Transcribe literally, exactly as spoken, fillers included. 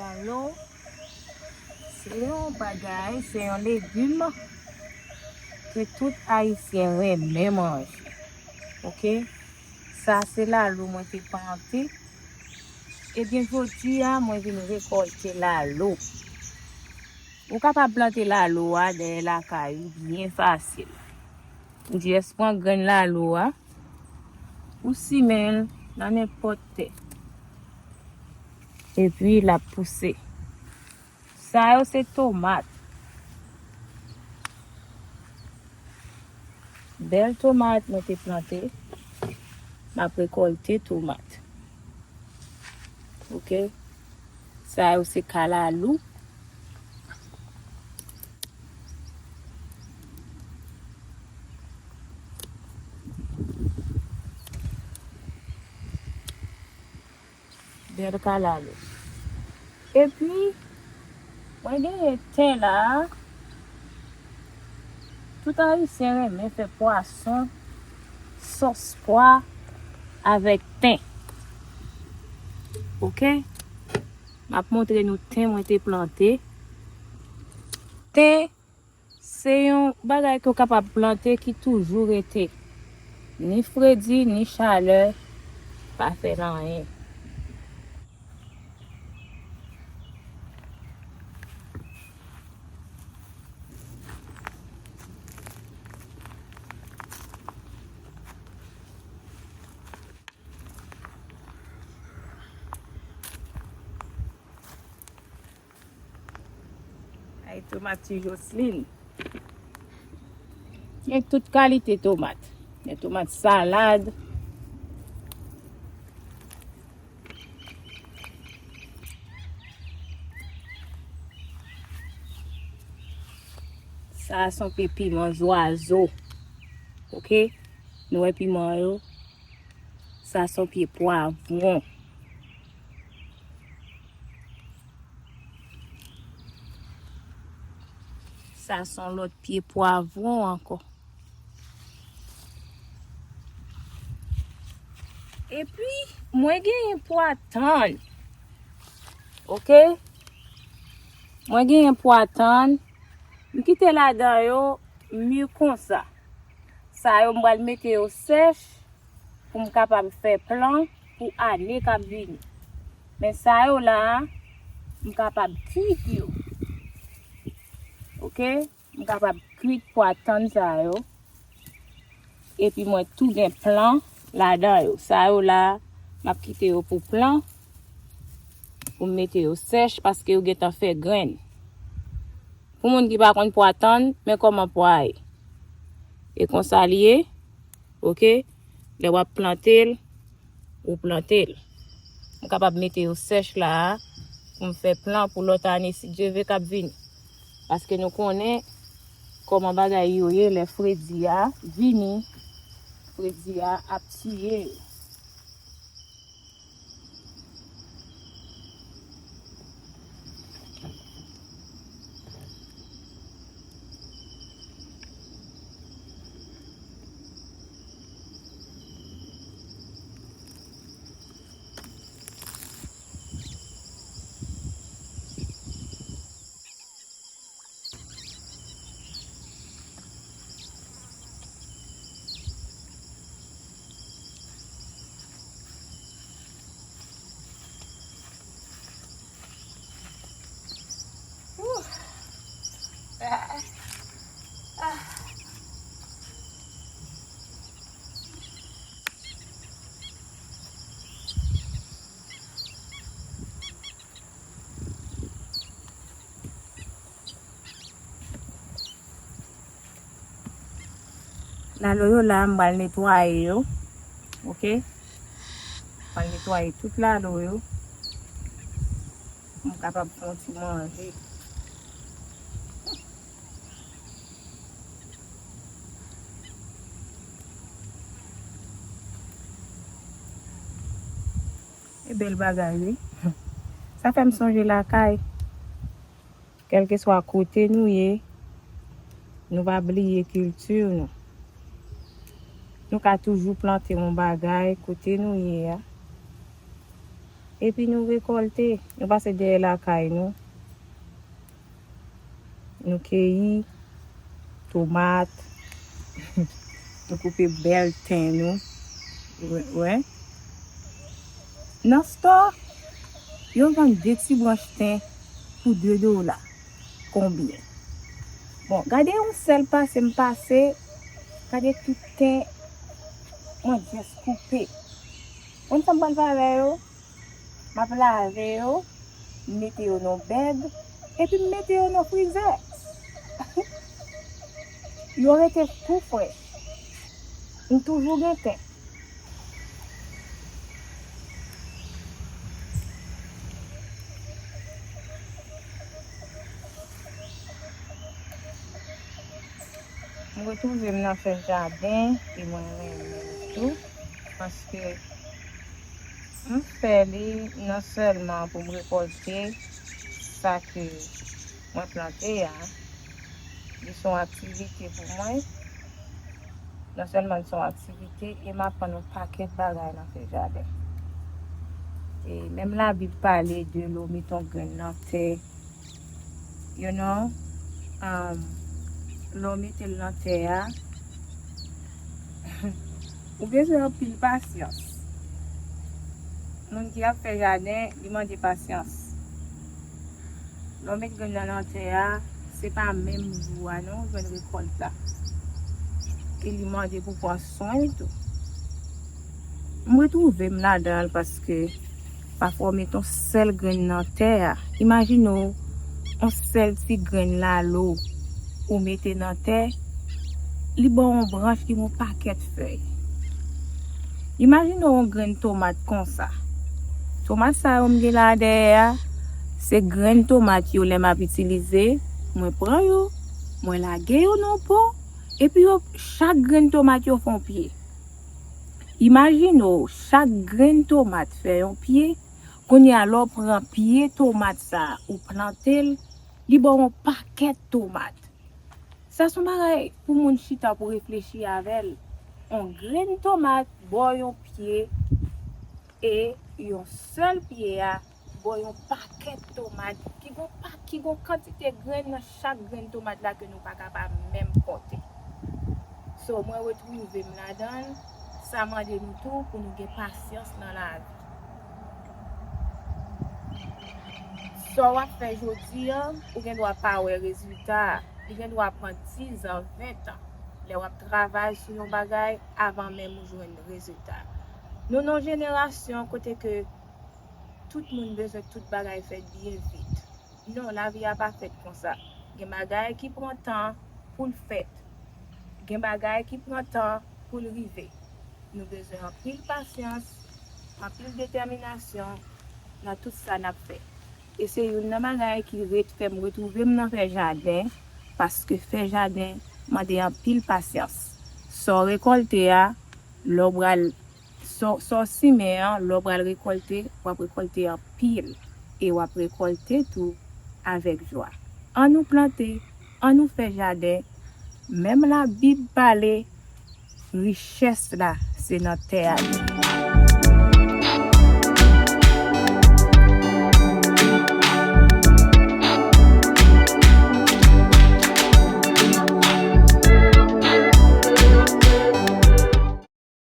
Lalo, se yon bagay, se yon legim ke tout Ayisyen renmen manje. Oke? Sa se lalo mwen te plante. Ebyen, jodi a, mwen vin rekòlte lalo. Ou kapab plante lalo a dèyè lakay ou byen fasil. Ou jis pran grenn lalo a, ou simen l nan nenpòt tè. Epi l ap pouse. Sa yo se tomat. Bèl tomat mwen te plante. M ap rekòlte tomat. Oke. Sa yo se kalalou. Bèl kalalou. Epi, mwen genyen ten la a. Tout Ayisyen renmen fè pwason, sòs pwa avèk ten. Oke? M ap montre nou ten mwen te plante. Ten se yon bagay ke w kapab plante ki toujou rete. Ni fredi, ni chalè, pa fè l anyen. Ay, tomat ti Jocelyn. Gen tout kalite tomat. Gen tomat salad. Sa a se yon pye piman zwazo. Oke? Nou wè piman yo. Sa se yon pye pwavwon. Sa se yon lòt pye pwavwon ankò. Epi, mwen genyen pwa tann. Oke? Mwen genyen pwa tann. M kite ladan yo mi konsa. Sa yo, m pral mete yo sèch pou m kapab fè plan pou ane k ap vini. Men sa yo la a, m kapab kwit yo. Oke? M kapab kwit pwa tann sa yo. Epi mwen tou gen plan ladan yo. Sa yo la a, m ap kite yo pou plan, pou m mete yo sèch paske yo gentan fè grenn. Pou moun ki pa konn pwa tann, men kòman pwa ye. E konsa l ye, oke? Lè w ap plante l, ou plante l. M kapab mete yo sèch la a, pou m fè plan pou lòt ane, si Dye ve, k ap vini. Paske nou konnen kòman bagay yo ye lè fredi a vini. Fredi a ap tiye yo. Lalo yo la, m pral netwaye yo. Oke? M pral netwaye tout lalo yo. Pou m kapab fè yon ti manje. E bèl bagay, wi. Sa fè m sonje lakay. Kèlkeswa kote nou ye, nou pa bliye kilti nou. Nou ka toujou plante yon bagay kote nou ye a. Epi nou rekòlte, nou pase dèyè lakay nou. Nou keyi tomat, nou koupe bèl ten nou. Wè, wè. Nan stò, yo vann de ti branch ten pou de dola. Konbyen? Bon, gade yon sèl pase m pase, gade tout ten mwen just koupe. Konn sa m pral fè avè yo? M ap lave yo, m mete yo nan bèg, epi m mete yo nan frizè. Yo rete tou frèch. M toujou gen ten. M retwouve m nan fè jaden e mwen renmen l tou, paske m fè li non sèlman pou m rekòlte sa ke mwen plante a, li se yon aktivite pou mwen. Non sèlman li se yon aktivite, e m aprann yon pakèt bagay nan fè jaden. E menm Labib pale de lè w mete yon grenn nan tè, you know, um, lè w mete l nan tè a, ou bezwen anpil pasyans. Moun ki ap fè jaden, li mande pasyans. Lè w met grenn nan nan tè a, se pa menm jou a non, ou jwenn rekòlt la. E li mande pou pran swen l tou. M retwouve m ladan l paske pafwa w met yon sèl grenn nan tè a. Imajine w, yon sèl ti grenn lalo ou mete nan tè, li ba w yon branch ki gen yon pakèt fèy. Imajine w yon grenn tomat konsa. Tomat sa yo m gen la dèyè a, se grenn tomat yo lè m ap itilize, mwen pran yo, mwen lage yo nan po, epi yo, chak grenn tomat yo fè yon pye. Imajine w, chak grenn tomat fè yon pye, kounye a lè w pran pye tomat sa a, ou plante l, li ba w yon pakèt tomat. Sa se yon bagay pou moun chita pou reflechi avè l. Yon grenn tomat ba w yon pye, e yon sèl pye a ba w yon pakèt tomat ki gon pa, ki gon kantite grenn nan chak grenn tomat la ke nou pa kapab menm konte. So, mwen retwouve m ladan l, sa mande nou tou pou nou gen pasyans nan lavi. Sa w ap fè jodi a, ou gen dwa pa wè rezilta a. Li gen dwa pran diz an, ven tan. Lè w ap travay sou yon bagay, avan menm ou jwenn rezilta. Nou nan yon jenerasyon kote ke tout moun bezwen tout bagay fèt byen vit. Non, lavi a pa fèt konsa. Gen bagay ki pran tan pou l fèt. Gen bagay ki pran tan pou l rive. Nou bezwen anpil pasyans, anpil detèminasyon nan tout sa n ap fè. E se youn nan bagay ki ret fè m retwouve m nan fè jaden, paske fè jaden mande anpil pasyans. Sa w rekòlte a, lè w pral, sa w, sa w simen an, lè w pral rekòlte, w ap rekòlte anpil. E w ap rekòlte tou avèk jwa. Ann nou plante, ann nou fè jaden. Menm Labib pale, richès la, se nan tè a li ye.